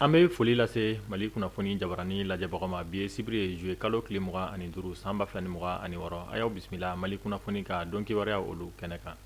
An bɛ foli lase Mali kunnafoni jabarani lajɛbagaw ma. Bi ye sibiri ye, juillet kalo tile 25 san 2026. A y'aw bisimila Mali kunnafoni ka don kibaruya olu kɛnɛ kan.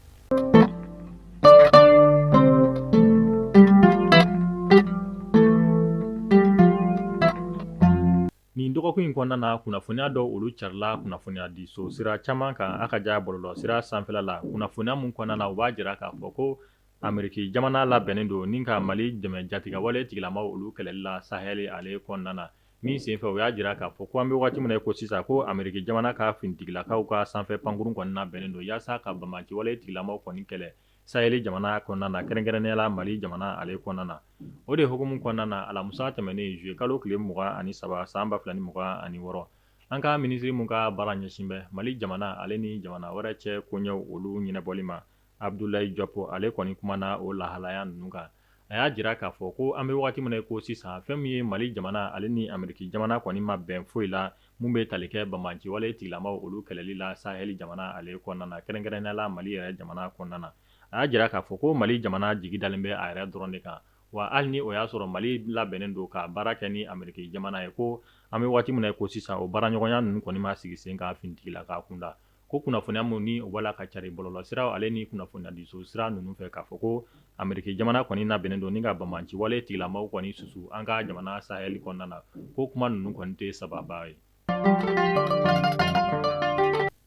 Nin dɔgɔkun in kɔnɔna na, kunnafoniya dɔw olu carila kunnafoniyadiso sira caman kan, a ka ja bɔlɔlɔ sira sanfɛla la. Kunnafoniya min kɔnɔna na, u b'a jira k'a fɔ ko Ameriki jamana labɛnnen don ni ka Mali dɛmɛ jatigɛwale tigilamaw olu kɛlɛli la Sahel ale kɔnɔna na. Min senfɛ, u y'a jira k'a fɔ ko an bɛ waati min na i ko sisan, ko Ameriki jamana ka finitigilakaw ka sanfɛ pankurun kɔni labɛnnen don yaasa ka banbaanciwale tigilamaw kɔni kɛlɛ Sahel jamana kɔnɔna na, kɛrɛnkɛrɛnnenya la Mali jamana ale kɔnɔna na. O de hukumu kɔnɔna na, alamisa tɛmɛnen juillet kalo tile 23 san 2026, an ka minisiri min ka baara ɲɛsin bɛ Mali jamana ale ni jamana wɛrɛ cɛ koɲɛw olu ɲɛnabɔli ma, Abdoulaye Diop, ale kɔni kumana o lahalaya ninnu kan. A y'a jira k'a fɔ ko an bɛ waati min na i ko sisan, fɛn min ye Mali jamana ale ni Ameriki jamana kɔni ma bɛn foyi la min bɛ tali kɛ banbaanciwale tigilamaw olu kɛlɛli la Sahel jamana ale kɔnɔna na, kɛrɛnkɛrɛnnenya la Mali yɛrɛ jamana kɔnɔna na. A y'a jira k'a fɔ ko Mali jamana jigi dalen bɛ a yɛrɛ dɔrɔn de kan, wa hali ni o y'a sɔrɔ Mali labɛnnen don ka baara kɛ ni Ameriki jamana ye, ko an bɛ waati min na i ko sisan, o baaraɲɔgɔnya ninnu kɔni ma sigi sen kan finitigilaka kunda. Ko kunnafoniya min ni o b'a la ka cari bɔlɔlɔsiraw ale ni kunnafoniyadiso sira ninnu fɛ, k'a fɔ ko Ameriki jamana kɔni labɛnnen don ni ka banbaanciwale tigilamaw kɔni susu an ka jamana Sahel kɔnɔna na, ko kuma ninnu kɔni tɛ sababa ye.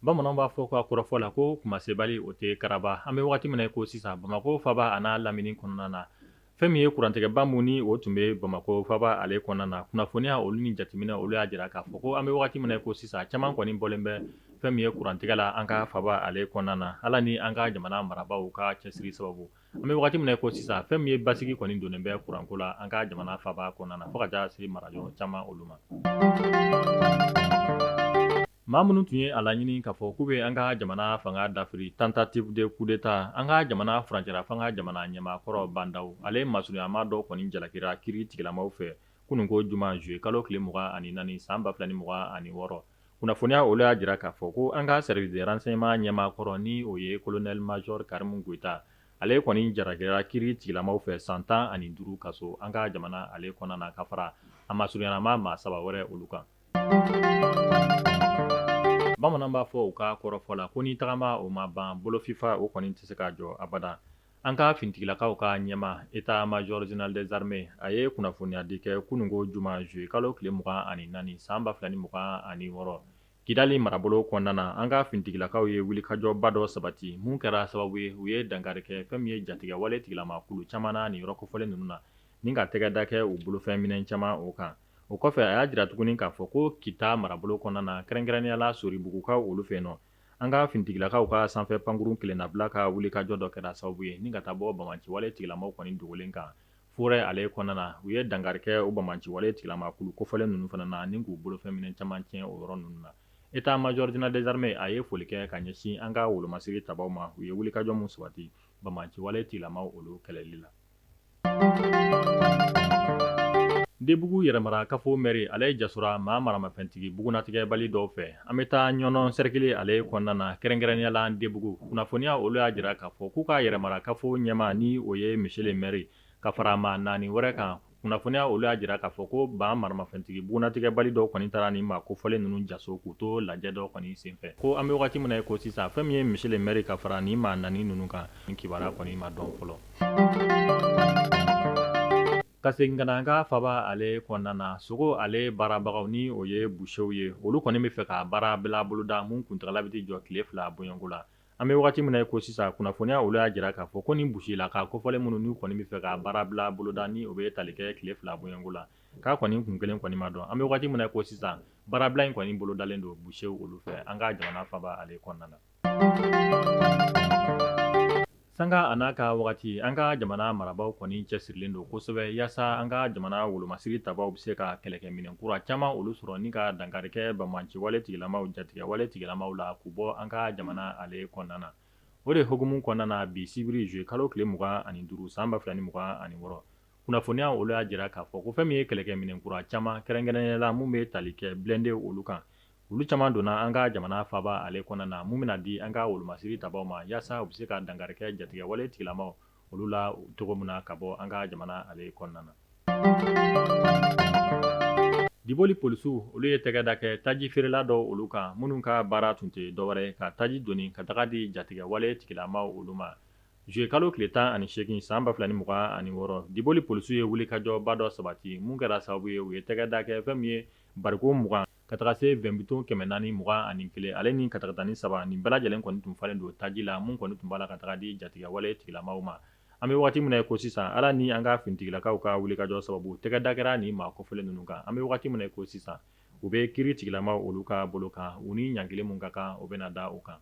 Bamananw b'a fɔ ka kɔrɔfɔ la ko kumasebali o tɛ karaba. An bɛ waati min na i ko sisan, Bamakɔ faaba a n'a lamini kɔnɔna na, fɛn min ye kurantigɛba min ni o tun bɛ Bamakɔ faaba ale kɔnɔna na, kunnafoniya olu ni jateminɛ olu y'a jira k'a fɔ ko an bɛ waati min na i ko sisan, caman kɔni bɔlen bɛ fɛn min ye kurantigɛ la an ka faaba ale kɔnɔna na, Ala ni an ka jamana marabaaw ka cɛsiri sababu. An bɛ waati min na i ko sisan, fɛn min ye basigi kɔni donnen bɛ kuranko la an ka jamana faaba kɔnɔna na, fo ka taa se marayɔrɔ caman olu ma. Maa minnu tun ye a laɲini k'a fɔ k'u bɛ an ka jamana fanga dafiri, tentative de coup d'Etat, an ka jamana furancɛla fanga jamana ɲɛmaa kɔrɔ Bah N'Daw, ale masurunyamaa dɔw kɔni jalakira kiiri tigilamaw fɛ kununko juma juillet kalo tile 24 san 2026. Kunnafoniya olu y'a jira k'a fɔ ko an ka service de renseignement ɲɛmaa kɔrɔ, ni o ye colonel major Karimu Goyita, ale kɔni jalakira kiiri tigilamaw fɛ san 15 kaso an ka jamana ale kɔnɔna na, ka fara a masurunyamaa maa saba wɛrɛ olu kan. Bamananw b'a fɔ u ka kɔrɔfɔ la ko ni tagama o ma ban, bolofifa o kɔni tɛ se ka jɔ abada. An ka finitigilakaw ka ɲɛmaa, état major général des armées, a ye kunnafoniyadi kɛ kununko juma juillet kalo tile 24 san 2026 Kidali marabolo kɔnɔna na. An ka finitigilakaw ye wulikajɔba dɔ sabati mun kɛra sababu ye u ye dankari kɛ fɛn min ye jatigɛwale tigilama kulu caman na nin yɔrɔ kofɔlen ninnu na, ni ka tɛgɛ da kɛ u bolofɛn minɛn caman o kan. O kɔfɛ, a y'a jira tuguni k'a fɔ ko Kita marabolo kɔnɔna na, kɛrɛnkɛrɛnnenya la Soribugukaw olu fɛ yen nɔ, an ka finitigilakaw ka sanfɛ pankurun kelennabila ka wulikajɔ dɔ kɛra sababu ye ni ka taa bɔ banbaanciwale tigilamaw kɔni dogolen kan forêt ale kɔnɔna na. U ye dankari kɛ o banbaanciwale tigilama kulu kofɔlen ninnu fana na ni k'u bolofɛn minɛn caman tiɲɛ o yɔrɔ ninnu na. État major général des armées, a ye foli kɛ ka ɲɛsin an ka wolomasiri tabaw ma, u ye wulikajɔ min sabati banbaanciwale tigilamaw olu kɛlɛli la. Ndebugu yɛrɛmara kafo mɛri, ale jasora maa maramafɛntigi bugunnatigɛbali dɔw fɛ. An bɛ taa Ɲɔnɔ sɛrikili ale kɔnɔna na, kɛrɛnkɛrɛnnenya la Ndebugu. Kunnafoniya olu y'a jira k'a fɔ k'u ka yɛrɛmara kafo ɲɛmaa, ni o ye monsieur le maire, ka fara maa naani wɛrɛ kan. Kunnafoniya olu y'a jira k'a fɔ ko ban maramafɛntigi bugunnatigɛbali dɔw kɔni taara nin maa kofɔlen ninnu jaso k'u to lajɛ dɔ kɔni senfɛ. Ko an bɛ wagati min na i ko sisan, fɛn min ye monsieur le maire ka fara nin maa naani ninnu kan, nin kibaruya kɔni ma dɔn fɔlɔ. Ka segin ka na an ka faba ale kɔnɔna na, sogo ale baarabagaw, ni o ye busew ye, olu kɔni bɛ fɛ ka baara bila boloda mun kuntagala bɛ t'i jɔ tile 2 bɔɲɔgɔnko la. An bɛ wagati min na i ko sisan, kunnafoniya olu y'a jira k'a fɔ ko ni buselaka kofɔlen minnu n'u kɔni bɛ fɛ ka baara bila boloda, ni o bɛ tali kɛ tile 2 bɔɲɔgɔnko la, k'a kɔni kun kelen kɔni ma dɔn. An bɛ wagati min na i ko sisan, baarabila in kɔni bolodalen don busew olu fɛ an ka jamana faba ale kɔnɔna na. Sanga a n'a ka wagati, an ka jamana marabaaw kɔni cɛsirilen don kosɛbɛ yaasa an ka jamana wolomasiri tabaw bɛ se ka kɛlɛkɛminɛn kura caman olu sɔrɔ ni ka dankari kɛ banbaanciwale tigilamaw, jatigɛwale tigilamaw la k'u bɔ an ka jamana ale kɔnɔna na. O de hukumu kɔnɔna na, bi sibiri juillet kalo tile 25 san 2026, kunnafoniya olu y'a jira k'a fɔ ko fɛn min ye kɛlɛkɛminɛn kura caman, kɛrɛnkɛrɛnnenya la mun bɛ tali kɛ blindé olu kan, olu caman donna an ka jamana faaba ale kɔnɔna na, mun bɛna di an ka wolomasiri tabaw ma yaasa u bɛ se ka dankari kɛ jatigɛwale tigilamaw olu la cogo min na ka bɔ an ka jamana ale kɔnɔna na. Diboli polisiw olu ye tɛgɛ da kɛ taji feerela dɔw olu kan minnu ka baara tun tɛ dɔwɛrɛ ka taji doni ka taga di jatigɛwale tigilamaw olu ma. Juillet kalo tile 18 san 2026, Diboli polisiw ye wulikajɔba dɔ sabati mun kɛra sababu ye u ye tɛgɛ da kɛ fɛn min ye bariko 20 ka taga se vingt bidon 421 ale ni katakatani 3 nin bɛɛ lajɛlen kɔni tun falen don taji la mun kɔni tun b'a la ka taga di jatigɛwale tigilamaw ma. An bɛ waati min na i ko sisan, Ala ni an ka finitigilakaw ka wulikajɔ sababu tɛgɛ da kɛra nin maa kofɔlen ninnu kan. An bɛ waati min na i ko sisan, u bɛ kiiri tigilamaw olu ka bolo kan, u ni ɲangili mun ka kan, o bɛna da u kan.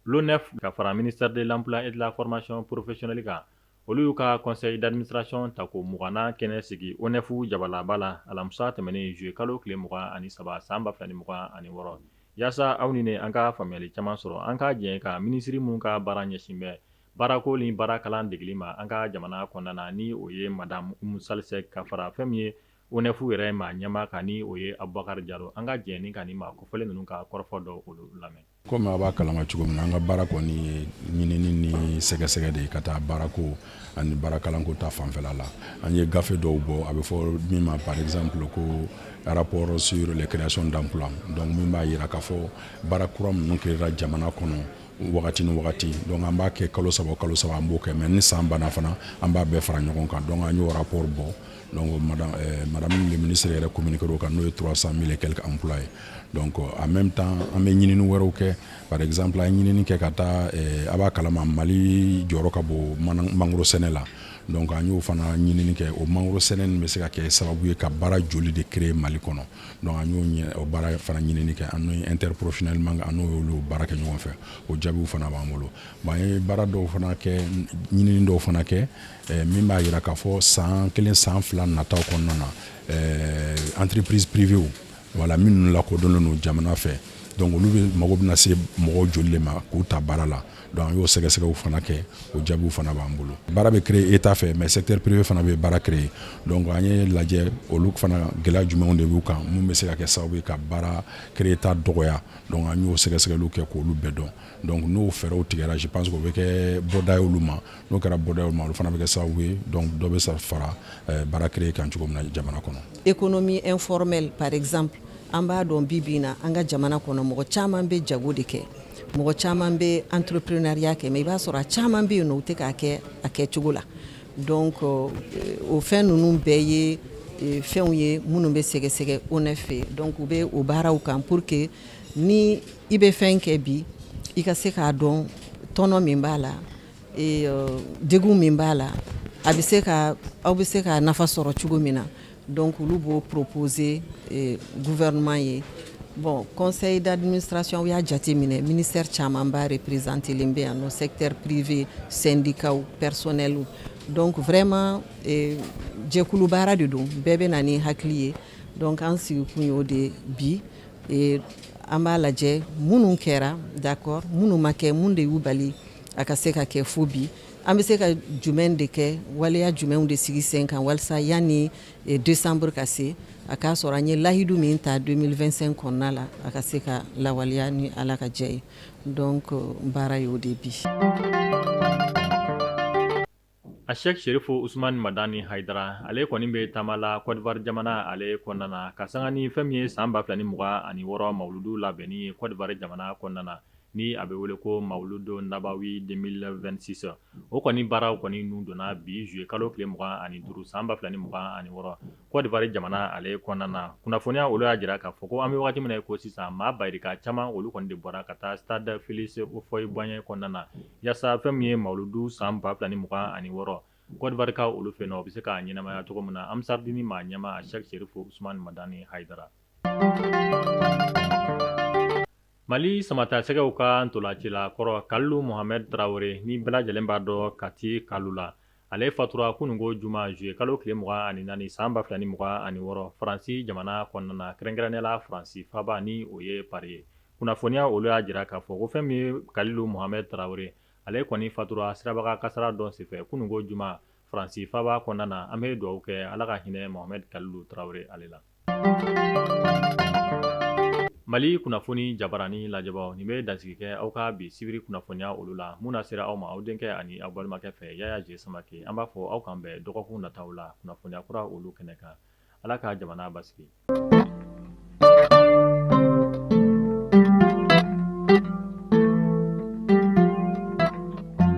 L'ONEF ka fara ministère de l'emploi et de la formation professionnelle kan, olu y'u ka conseil d'administration tako 20nan kɛnɛ sigi ONEF jabalaba la alamisa tɛmɛnen juillet kalo tile 23 san 2026. Yaasa aw ni ne an ka faamuyali caman sɔrɔ, an ka jɛ ka minisiri mun ka baara ɲɛsin bɛ baarako ni baarakalan degeli ma an ka jamana kɔnɔna na, ni o ye madame Umu Sall Sɛki ka fara fɛn min ye ONEF yɛrɛ maa ɲɛmaa kan, ni o ye Abubakari Jalo. An ka jɛ ni ka nin maa kofɔlen ninnu ka kɔrɔfɔ dɔw olu lamɛn. Komi a b'a kalama cogo min na, an ka baara kɔni ye ɲinini ni sɛgɛsɛgɛ de ye ka taa baarako ani baarakalanko ta fanfɛla la. An ye gafe dɔw bɔ, a bɛ fɔ min ma par exemple ko rapport sur les créations d'emploi, donc min b'a jira k'a fɔ baara kura minnu créera jamana kɔnɔ wagati ni wagati. Donc an b'a kɛ kalo 3 o kalo 3 an b'o kɛ, mais ni san banna fana an b'a bɛɛ fara ɲɔgɔn kan. Donc an y'o rapport bɔ. Donc madame le ministre yɛrɛ communiqué o kan, n'o ye 300 000 et quelques emplois ye. Donc en même temps an bɛ ɲinini wɛrɛw kɛ. Par exemple an ye ɲinini kɛ ka taa, a b'a kalama Mali jɔyɔrɔ ka bon mangoro sɛnɛ la. Donc an y'o fana ɲinini kɛ, o mangoro sɛnɛ nin bɛ se ka kɛ sababu ye ka baara joli de créer Mali kɔnɔ. Donc an y'o o baara fana ɲinini kɛ, an n'o interprofessionnellement an n'o y'olu baara kɛ ɲɔgɔn fɛ, o jaabiw fana b'an bolo. Bon, an ye baara dɔw fana kɛ, ɲinini dɔw fana kɛ min b'a jira k'a fɔ san 1 san 2 nataw kɔnɔna na, entreprise privée, voilà, minnu lakodɔnnen don jamana fɛ, donc olu bɛ mago bɛna se mɔgɔw joli de ma k'u ta baara la. Donc an y'o sɛgɛsɛgɛw fana kɛ, o jaabiw fana b'an bolo. Baara bɛ créer état fɛ, mais secteur privé fana bɛ baara créer. Donc an ye lajɛ olu fana gɛlɛya jumɛnw de b'u kan mun bɛ se ka kɛ sababu ye ka baara créer ta dɔgɔya. Donc an y'o sɛgɛsɛgɛliw kɛ k'olu bɛɛ dɔn. Donc n'o fɛɛrɛw tigɛra, je pense que o bɛ kɛ bɔda ye olu ma. N'o kɛra bɔda ye olu ma, olu fana bɛ kɛ sababu ye donc dɔ bɛ se fara baara créer kan cogo min na jamana kɔnɔ. Économie informelle par exemple, an b'a dɔn bi bi in na an ka jamana kɔnɔ mɔgɔ caman bɛ jago de kɛ, mɔgɔ caman bɛ entrepreneuriat kɛ, mais i b'a sɔrɔ a caman bɛ yen nɔ u tɛ k'a kɛ a kɛcogo la. Donc o fɛn ninnu bɛɛ ye fɛnw ye minnu bɛ sɛgɛsɛgɛ ONEF fɛ. Donc u bɛ o baaraw kan pour que ni i bɛ fɛn kɛ bi, i ka se k'a dɔn tɔnɔ min b'a la, degun min b'a la, a bɛ se ka aw bɛ se ka nafa sɔrɔ cogo min na. Donc olu b'o proposer gouvernement ye. Bon, conseil d'administration y'a jate minɛ, ministère caman b'a représenté len bɛ yan nɔ, secteur privé, syndicat, personnel. Donc vraiment jɛkulu baara de don, bɛɛ bɛ na ni hakili ye. Donc an sigikun y'o de bi. An b'a lajɛ minnu kɛra, d'accord, minnu ma kɛ, mun de y'u bali a ka se ka kɛ fo bi, an bɛ se ka jumɛn de kɛ, waleya jumɛnw de sigi sen kan walasa yanni décembre ka se, a k'a sɔrɔ an ye lahidu min ta 2025 kɔnɔna la, a ka se ka lawaleya ni Ala ka jɛ ye. Donc baara y'o de bi. A Sɛki Serifu Usumani Madani Hayidara, ale kɔni bɛ taama la Côte d'Ivoire jamana ale kɔnɔna na ka sanga ni fɛn min ye san 2026 mawuludu labɛnni ye Côte d'Ivoire jamana kɔnɔna na, ni a bɛ wele ko mawuludu nabawi 2026. O kɔni baaraw kɔni nun donna bi juillet kalo tile 25 san 2026 Côte d'Ivoire jamana ale kɔnɔna na. Kunnafoniya olu y'a jira k'a fɔ ko an bɛ waati min na i ko sisan, maa bayirika caman olu kɔni de bɔra ka taa stade Félix Houphouët-Boigny kɔnɔna na yaasa fɛn min ye mawuludu san 2026 Côte d'Ivoire ka olu fɛ yen nɔ, o bɛ se k'a ɲɛnamaya cogo min na. Ansar Dine maa ɲɛmaa Sɛki Serifu Usumani Madani Hayidara. Mali samatasɛgɛw ka ntolacila kɔrɔ Kalilu Mohamed Traore, ni bɛɛ lajɛlen b'a dɔn Kati Kalu la, ale fatura kununko juma juillet kalo tile 24 san 2026 Faransi jamana kɔnɔna na, kɛrɛnkɛrɛnnenya la Faransi faaba ni o ye Paris ye. Kunnafoniya olu y'a jira k'a fɔ ko fɛn min ye Kalilu Mohamed Traore, ale kɔni fatura sirabaga kasara dɔ senfɛ kununko juma Faransi faaba kɔnɔna na. An bɛ dugawu kɛ Ala ka hinɛ Mohamed Kalilu Traore ale la. Mali kunnafoni jabarani lajɛbaaw, nin bɛ dansigi kɛ aw ka bi sibiri kunnafoniya olu la mun na sera aw ma aw denkɛ ani aw balimakɛ fɛ, Yaya Je Samake. An b'a fɔ aw k'an bɛn dɔgɔkun nataw la kunnafoniya kura olu kɛnɛ kan. Ala ka jamana basigi.